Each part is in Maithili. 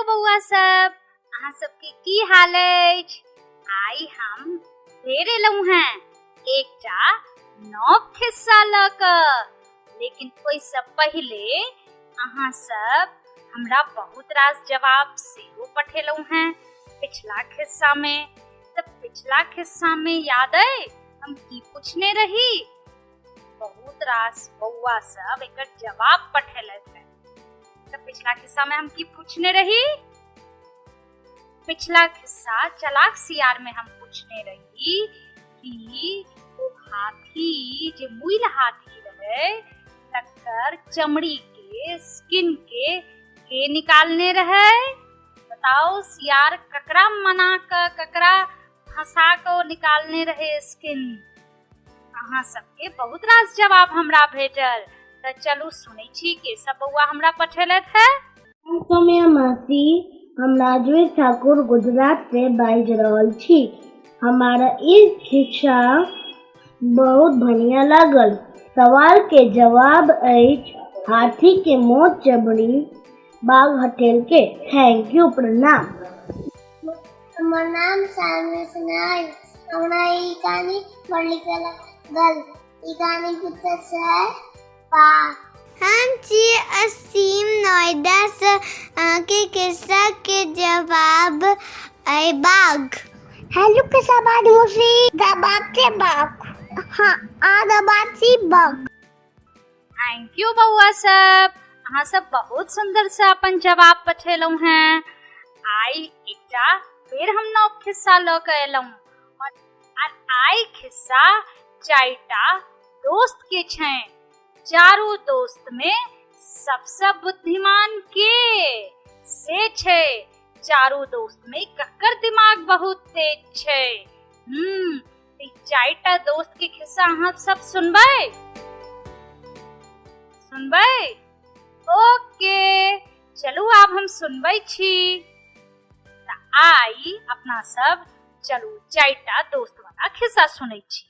बौआ सब, अहाँ सबके की हाल अछि? आइ हम फेर एलहुँ हैं एकटा नव खिस्सा लऽ कऽ। लेकिन ओहिसँ पहिले अहाँ सब हमरा बहुत रास जवाब सेहो पठेलहुँ हैं पिछला खिस्सा में। तऽ पिछला खिस्सा में याद अइ हम की पूछने रही? बहुत रास बौआ सब एकर जवाब पठेलथि हैं। तऽ पिछला खिस्सा में हम की पूछने रही? पिछला खिस्सा चलाक सियार में हम पूछने रही कि ओ हाथी जे मुइल हाथी रहे तकर चमड़ी के स्किन के निकालने रहे? बताओ, सियार ककरा मना क ककरा फंसा क ओ निकालने रहे स्किन? अहाँ सबके बहुत रास जवाब हमरा भेटल, तऽ चलू सुनै छी के सब बौआ हमरा पठेलथि है। हम सौम्या मासी, हम राजवीर ठाकुर गुजरात से बाजि रहल छी। हमारा ई शिक्षा बहुत बढ़िया लागल। सवाल के जवाब अछि हाथी के मोट चमड़ी बाघ हटेल के। Thank you, प्रणाम। हमर नाम सानवी सिन्हा अछि। हमरा ई कहानी बड़ नीक लागल। ई कहानी उत्तर छै बाघ। हम छी असीम नोएडा से। अहाँके किस्सा के जवाब अइ बाघ। हेलो किस्सा बात मुसी दबाब से बाघ। हाँ, आ दबाब से बाघ। Thank you बौआ सब, अहाँ सब बहुत सुंदर से अपन जवाब पठेलहुँ हैं। आइ एकटा फेर हम नव खिस्सा लऽ कऽ एलहुँ और आइ खिस्सा चारिटा दोस्त के छै। चारू दोस्त में सबसे बुद्धिमान के से छै? चारू दोस्त में ककर दिमाग बहुत तेज छै? ई चारिटा दोस्त के खिस्सा अहाँ सब सुनबै? सुनबै? ओके, चलू आब हम सुनबै छी। तऽ आइ अपना सब चलू चारिटा दोस्त वाला खिस्सा सुनै छी।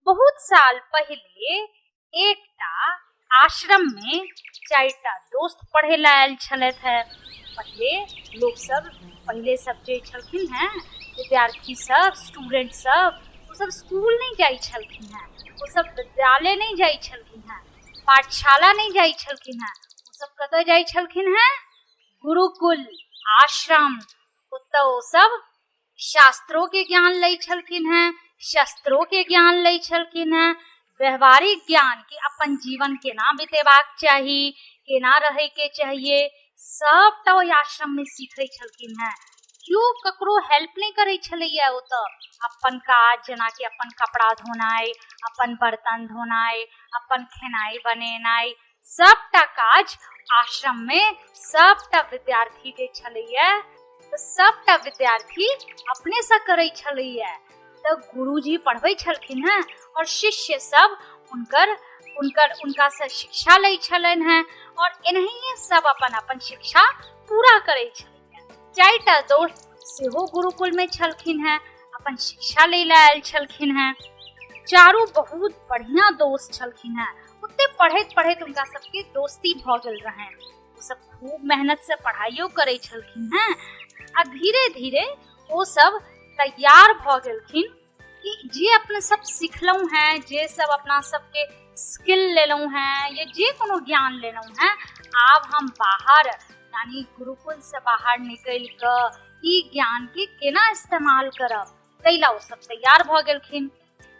बहुत साल पहिले एकटा आश्रम में चारिटा दोस्त पढ़े ला आयल छलथि है। पहिले लोक सब, पहिले सब जे छलखिन हैं विद्यार्थी सब, स्टूडेंट सब, ओ सब स्कूल नहीं जाइ छलखिन हैं, ओ सब विद्यालय नहीं जाइ छलखिन हैं, पाठशाला नहीं जाइ छलखिन हैं, ओ सब कतऽ जाइ छलखिन हैं? गुरुकुल आश्रम। ओतऽ ओ सब शास्त्रों के ज्ञान लै छलखिन हैं, शस्त्रों के ज्ञान लै छलखिन हैं, व्यवहारिक ज्ञान कि अपन जीवन केना बितेबाक चाही, केना रहे के चाहिए, सबटा ओहि आश्रम में सीखै छलखिन हैं। केओ ककरो हेल्प नहि करै छलैया ओतऽ। अपन काज जेनाकि अपन कपड़ा धोनाइ, अपन बर्तन धोनाइ, अपन खेनाइ बनेनाइ, सबटा काज आश्रम में सबटा विद्यार्थी जे छलैया तऽ सबटा विद्यार्थी अपने से करै छलैया। तऽ गुरुजी पढ़बै छलखिन हैं और शिष्य सब हुनकर हुनकर उनका से शिक्षा लै छलनि हैं और एनाहिए सब अपन अपन शिक्षा पूरा करै छलैया। चारिटा दोस्त सेहो गुरुकुल में छलखिन हैं, अपन शिक्षा लै लए आयल छलखिन हैं। चारू बहुत बढ़िया दोस्त छलखिन हैं। ओते पढ़ैत पढ़ैत उनका सबके दोस्ती भऽ गेल रहनि। ओ सब खूब मेहनत से पढ़ाइयो करै छलखिन हैं आ धीरे धीरे ओ सब तैयार भऽ गेलखिन कि जे अपने सब सिखलहुँ हैं, जे सब अपना सबके स्किल लेलहुँ हैं या जे कोनो ज्ञान लेलहुँ हैं, आब हम बाहर यानी गुरुकुल से बाहर निकलि कऽ ई ज्ञान के केना इस्तेमाल करब, ताहि ला ओ सब तैयार भऽ गेलखिन।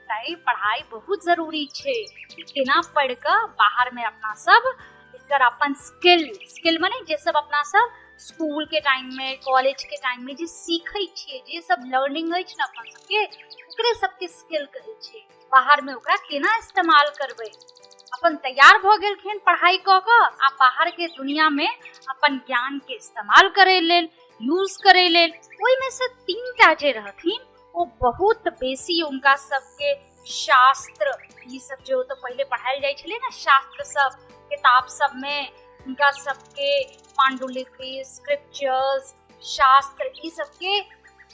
तैं पढ़ाई बहुत जरूरी छै कि केना पढ़ि कऽ बाहर में अपना सब एकर अपन स्किल, स्किल माने जे सब अपना सब स्कूल के टाइम में, कॉलेज के टाइम में जे सीखै छियै, जे सब लर्निंग अछि ने अपन सबके, ओकरे सबके स्किल कहै छै। बाहर में ओकरा केना इस्तेमाल करबै। अपन तैयार भऽ गेलखिन पढ़ाई कऽ कऽ आ बाहर के दुनिया में अपन ज्ञान के इस्तेमाल करै लेल, यूज करै लेल। ओहिमे से तीनटा जे रहथिन ओ बहुत बेसी उनका सबके शास्त्र ई सब जे ओतऽ पहिले पढ़ायल जाइ छलै ने, शास्त्र सब किताब सब में उनका सबके पांडुलिपि, स्क्रिप्चर्स, शास्त्र ई सबके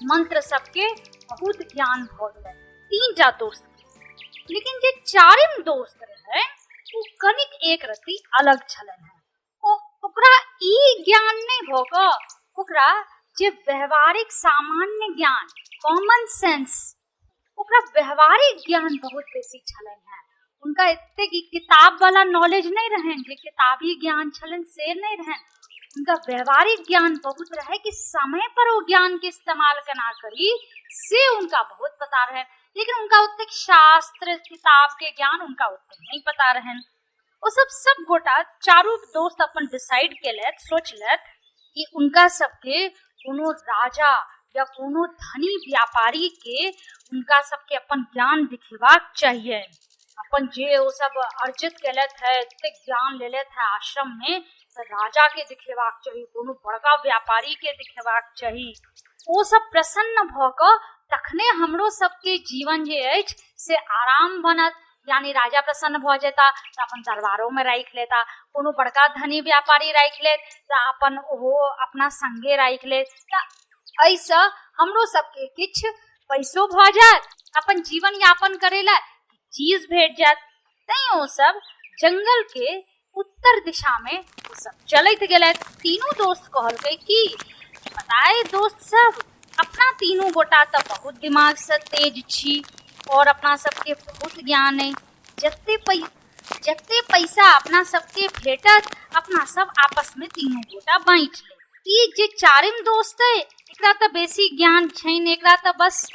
मंत्र सबके बहुत ज्ञान भऽ गेलै तीनटा दोस्त के। लेकिन जे चारिम दोस्त रहै ओ कनिक एक रत्ती अलग छलनि हेँ। ओ ओकरा ई ज्ञान नहि भऽ कऽ ओकरा जे व्यवहारिक सामान्य ज्ञान, कॉमन सेंस, ओकरा व्यवहारिक ज्ञान बहुत बेसी छलनि हेँ। हुनका एतेक ई किताब वाला नॉलेज नहि रहनि, जे किताबी ज्ञान छलनि से नहि रहनि। हुनका व्यवहारिक ज्ञान बहुत रहै कि समय पर ओ ज्ञान के इस्तेमाल केना करी, से हुनका बहुत पता रहनि। लेकिन हुनका ओतेक शास्त्र किताब के ज्ञान हुनका ओतेक नहि पता रहनि। ओ सब सब गोटा चारू दोस्त अपन डिसाइड केलथि, सोचलथि कि उनका सबके कोनो राजा या कोनो धनी व्यापारी के उनका सबके अपन ज्ञान दिखेबाक चाहिए। अपन जे ओ सब अर्जित केलथि है, एतेक ज्ञान लेलथि है आश्रम में, तऽ राजा के दिखेबाक चाही, कोनो बड़का व्यापारी के दिखेबाक चाही। ओ सब प्रसन्न भऽ कऽ तखने हमरो सबके जीवन जे अछि से आराम बनत। यानी राजा प्रसन्न भऽ जेता तऽ अपन दरबारोमे राखि लेता, कोनो बड़का धनी व्यापारी राखि लेत तऽ अपन ओहो अपना संगे राखि लेत, तऽ एहिसँ हमरो सबके किछु पैसो भऽ जायत, अपन जीवन यापन करै लए चीज भेट जायत। तैं ओ सब जंगल के उत्तर दिशा में ओ सब चलैत गेलथि। तीनू दोस्त कहलकै कि पता है दोस्त सब, अपना तीनू गोटा तऽ बहुत दिमाग से तेज छी और अपना सबके बहुत ज्ञान है। जते पैसा अपना सबके भेटत अपना सब आपस में तीनू गोटा बाँटि लेब। ई जे चारिम दोस्त है एकरा तऽ बेसी ज्ञान छै ने, एकरा तऽ बस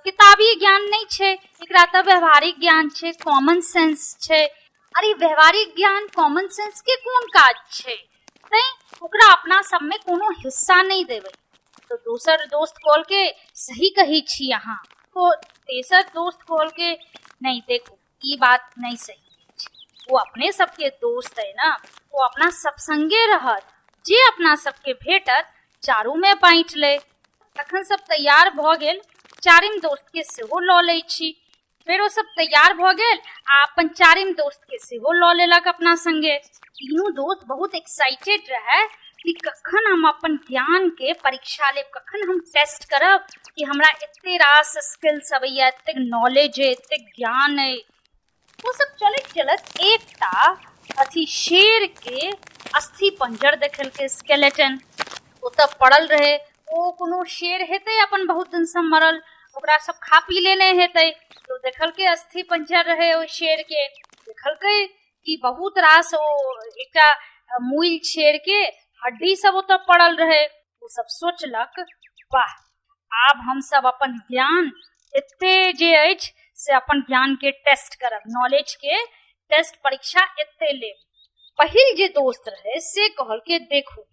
किताबी ज्ञान नहि छै, एकरा तऽ व्यवहारिक ज्ञान छै, कॉमन सेंस छै। अरे व्यवहारिक ज्ञान कॉमन सेंस के कोन काज छै, तैं ओकरा अपना सबमे कोनो हिस्सा नहि देबै। तो दोसर दोस्त कहलकै सही कहै छी अहाँ। तो तेसर दोस्त कहलकै नहीं देखू ई बात नहीं सही अछि, ओ अपने सबके दोस्त है ना, ओ अपना सब संगे रहत, जे अपना सबके भेटत चारू में बाँटि ले। तखन सब तैयार भऽ गेल, चारिम दोस्त के सेहो लऽ लै छी। फेर ओ सब तैयार भऽ गेल आ अपन चारिम दोस्त के सेहो लऽ लेलक अपना संगे। तीनू दोस्त बहुत एक्साइटेड रहे कि कखन हम अपन ज्ञान के परीक्षा लेब, कखन हम टेस्ट करब कि हमरा एते रास स्किल्स अबैया, एतेक नॉलेज अइ, एतेक ज्ञान अइ। ओ सब चलैत चलैत एकटा अथी शेर के अस्थि पंजर देखलकै, स्केलेटन ओतऽ पड़ल रहे। ओ कोनो शेर हेतै अपन बहुत दिन से मरल, ओकरा सब खा पी लेने हेतै। तो देखलकै अस्थि पंजर रहे ओहि शेर के, देखलकै कि बहुत रास ओ एकटा मुइल शेर के हड्डी सब ओतऽ पड़ल रहे। ओ सब सोचलक वाह, आब हम सब अपन ज्ञान एते जे अछि से अपन ज्ञान के टेस्ट करब, नॉलेज के टेस्ट परीक्षा एते लेब। पहिल जे दोस्त रहे से कहलकै देखू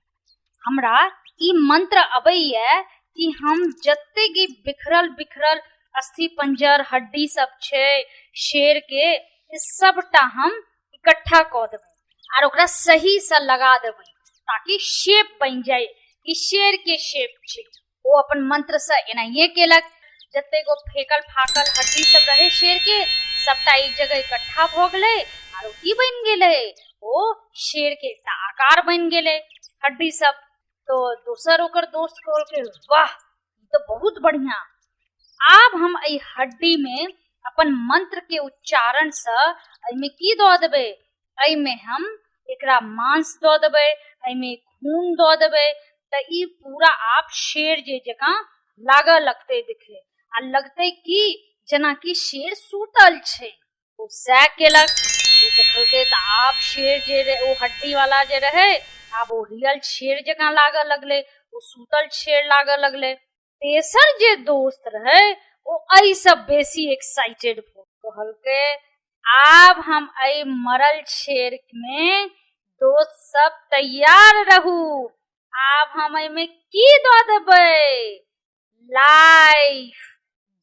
हमरा ई मंत्र अबैया कि हम जतेक ई बिखरल बिखरल अस्थि पंजर हड्डी सब छै शेर के, ई सबटा हम इकट्ठा कऽ देबै आर ओकरा सही से लगा देबै ताकि शेप बनि जाय, ई शेर के शेप छै। ओ अपन मंत्र से एनाहिए केलक, जतेक ओ फेकल फाकल हड्डी सब रहे शेर के सबटा एक जगह इकट्ठा भऽ गेलै आर ओ की बनि गेलै, ओ शेर के एकटा आकार बनि गेलै हड्डी सब। तो दोसर ओकर दोस्त कहलकै वाह, ई तऽ बहुत बढ़िया, आब हम एहि हड्डी में अपन मंत्र के उच्चारण से एहिमे की दऽ देबै, एहिमे हम एकरा मांस दऽ देबै, एहिमे खून दऽ देबै, तऽ ई पूरा आब शेर जे जकाँ लागऽ लगतै दिखे, आ लगतै की जेनाकि शेर सूतल छै। ओ सएह केलक, ओ देखलकै तऽ आब शेर जे रहै, ओ हड्डी वाला जे रहै, आब ओ रियल शेर जकाँ लागऽ लगलै, ओ सूतल शेर लागऽ लगलै। तेसर जे दोस्त रहै ओ एहिसँ बेसी एक्साइटेड भऽ कहलकै आब हम एहि मरल शेर मे दोस्त सब तैयार रहू, आब हम एहिमे की दऽ देबै, लाइफ,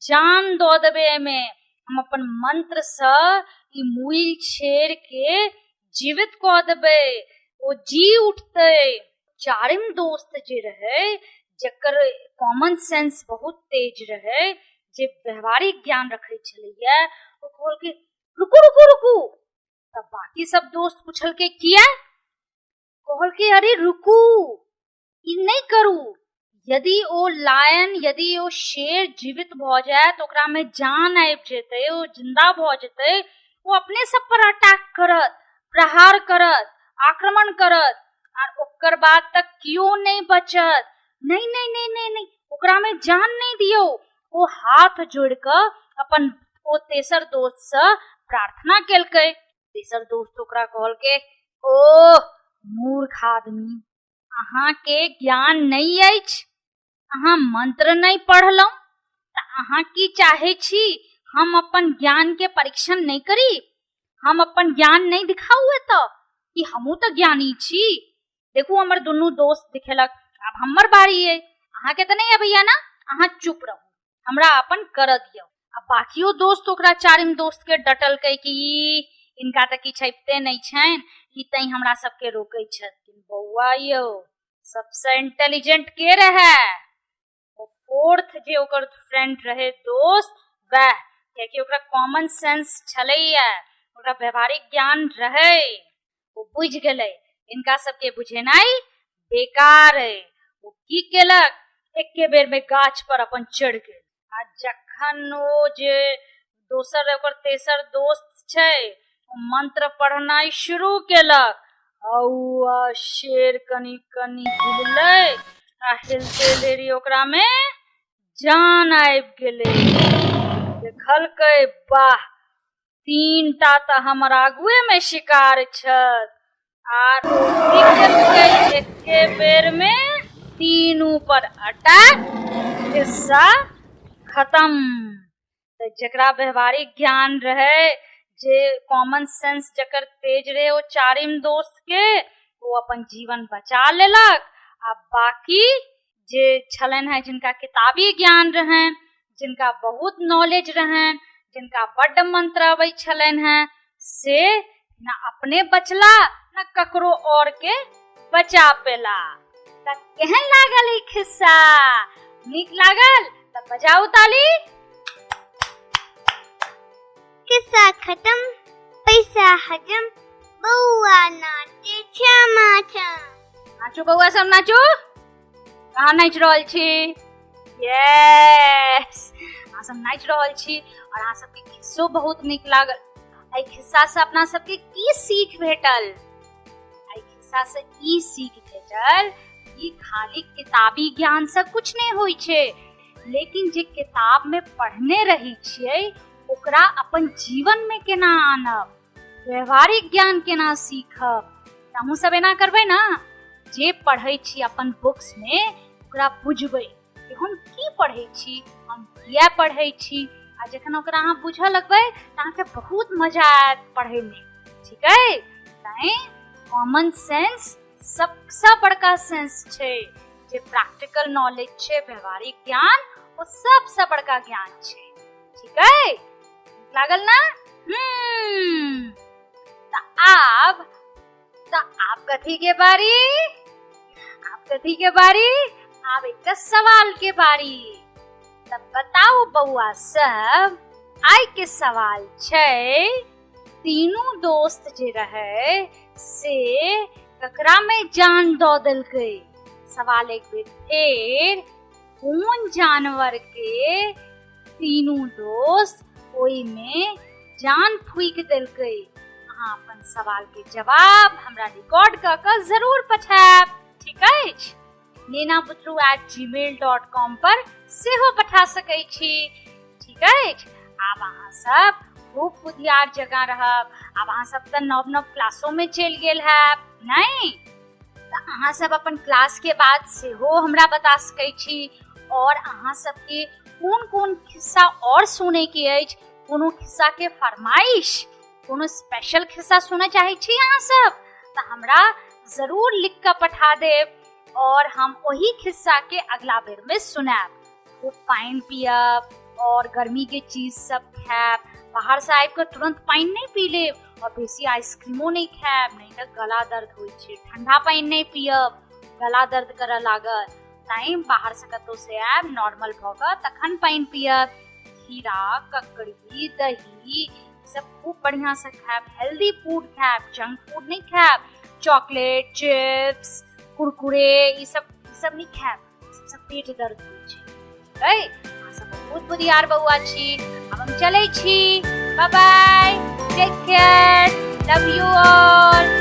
जान दऽ देबै एहिमे, हम अपन मंत्रसँ ई मुइल शेर के जीवित कऽ देबै, ओ जी उठतै। चारिम दोस्त जे रहै, जकर कॉमन सेंस बहुत तेज रहै, जे व्यवहारिक ज्ञान रखै छलैया, ओ कहलकै रुकू रुकू रुकू। तब बाकी सब दोस्त पुछलकै किया? कहलकै अरे रुकू, ई नहि करू, यदि ओ लायन, यदि ओ शेर जीवित भऽ जायत, ओकरा में जान आबि जेतै, ओ जिंदा भऽ जेतै, ओ अपने सब पर अटैक करत, प्रहार करत, आक्रमण करत। आर ओकर बाद तक केओ नहि बचत। नहि नहि नहि नहि नहि, ओकरामे जान नहि दियौ। ओ हाथ जोड़ि कऽ अपन ओ तेसर दोस्तसँ प्रार्थना केलकै। तेसर दोस्त ओकरा कहलकै, ओ मूर्ख आदमी, अहाँके ज्ञान नहि अछि, अहाँ मंत्र नहि पढ़लहुँ, तऽ अहाँ की चाहै छी हम अपन ज्ञानके परीक्षण नहि करी? हम अपन ज्ञान नहि दिखाउ एतऽ कि हमहूँ तऽ ज्ञानी छी? देखू, हमर दुनू दोस्त दिखेलक, आब हमर बारी अइ। अहाँके तऽ नहि अबैया ने, अहाँ चुप रहू, हमरा अपन करऽ दियौ। आ बाकियो दोस्त ओकरा चारिम दोस्तके डटलकै कि ई इनका तऽ किछु अबिते नहि छनि, ई तैं हमरा सबके रोकै छथिन। बौआ यौ, सबसँ इंटेलिजेंट के रहै? ओ फोर्थ जे ओकर फ्रेंड रहे, दोस्त, वएह, कियाकि ओकरा कॉमन सेंस छलैया, ओकरा व्यवहारिक ज्ञान रहै। ओ बुझि गेलै इनका सबके बुझेनाइ बेकार अइ। ओ की केलक, एके बेर में गाछ पर अपन चढ़ि गेल। आ जखन ओ जे दोसर ओकर तेसर दोस्त छै, ओ मंत्र पढ़नाइ शुरू केलक, आ शेर कनि कनि हिललै, आ हिलते देरी ओकरा में जान आबि गेलै। देखलकै, वाह, तीनटा तऽ हमर आगुए मे शिकार छथि। आर ओ की केलकै, एके बेर मे तीनू पर अटैक, खिस्सा खत्म। तऽ जकरा व्यवहारिक ज्ञान रहै, जे कॉमन सेंस जकर तेज रहै, ओ चारिम दोस्त के ओ अपन जीवन बचा लेलक। आ बाकी जे छलनि हेँ, जिनका किताबी ज्ञान रहनि, जिनका बहुत नॉलेज रहनि, जिनका बड्ड मंत्र अबै छलनि हेँ, से न अपने बचला न ककरो और के बचा पेला। तऽ केहन लागल ई खिस्सा? नीक लागल तऽ बजाउ ताली। किस्सा खत्म, पैसा हजम, बौआ नाचे छमा छम। नाचू बौआ सब, नाचू। कहाँ नाचि रहल छी? यस, अहाँ सब नाचि रहल छी और अहाँ सबके खिस्सो बहुत नीक लागल। एहि खिस्सा से अपना सबके की सीख भेटल? एहि खिस्सा से ई सीख भेटल कि खाली किताबी ज्ञान से कुछ नहि होइ छै, लेकिन जे किताब में पढ़ने रही छियै ओकरा अपन जीवन में केना आनब, व्यवहारिक ज्ञान केना सीखब। तऽ अहूँ सब एना करबै ने, जे पढ़ै छी अपन बुक्स में ओकरा बुझबै कि हम की पढ़ै छी, हम किया पढ़ै छी। आ जखन ओकरा अहाँ बुझऽ लगबै तऽ अहाँके बहुत मजा आयत पढ़ैमे। ठीक अइ? तैँ कॉमन सेंस सबसँ बड़का सेंस छै। जे प्रैक्टिकल नॉलेज छै, व्यवहारिक ज्ञान, ओ सबसँ बड़का ज्ञान छै। ठीक अइ? लागल ना? तऽ आब कथी के बारी? आब कथी के बारी? आब एकटा सवाल के बारी। तऽ बताउ बौआ सब, आइ के सवाल छै, तीनू दोस्त जे रहे से ककरा में जान दऽ देलकै? सवाल एक बेर फेर, कोन जानवर के तीनू दोस्त ओहि में जान फूकि देलकै? अहाँ अपन सवाल के जवाब हमरा रिकॉर्ड कऽ कऽ जरूर पठायब, ठीक अछि? nenabutru@gmail.com पर सेहो पठा सकै छी, ठीक अछि? आब अहाँ सब खूब बुधियार जकाँ रहब। आब अहाँ सब तऽ नव नव क्लासो में चलि गेल हैब, नहि? तऽ अहाँ सब अपन क्लास के बाद सेहो हमरा बता सकै छी। और अहाँ सबके कोन कोन खिस्सा और सुनै के अछि, कोनो खिस्सा के फरमाइश, कोनो स्पेशल खिस्सा सुनऽ चाहै छी अहाँ सब, तऽ हमरा जरूर लिख कऽ पठा देब और हम ओही खिस्सा के अगला बेर में सुनायब। खूब पानि पियब और गर्मी के चीज सब खायब। बाहर से आबि कऽ तुरंत पानि नहि पी लेब और बेसी आइसक्रीमो नहि खायब, नहि तऽ गला दर्द होइ छै। ठंडा पानि नहि पियब, गला दर्द करऽ लागत। तैं बाहर से कतहु से आयब, नॉर्मल भऽ कऽ तखन पानि पियब। खीरा, ककड़ी, दही सब खूब बढ़िया से खायब, हेल्दी फूड खायब, जंक फूड नहीं खायब। चॉकलेट, चिप्स, कुरकुरे ई सब नहीं खायब, सबसँ पेट दर्द होइ छै। ठीक अइ? अहाँ सब बहुत बुधियार बौआ छी। आब हम चलै छी। Bye bye, take care, love you all.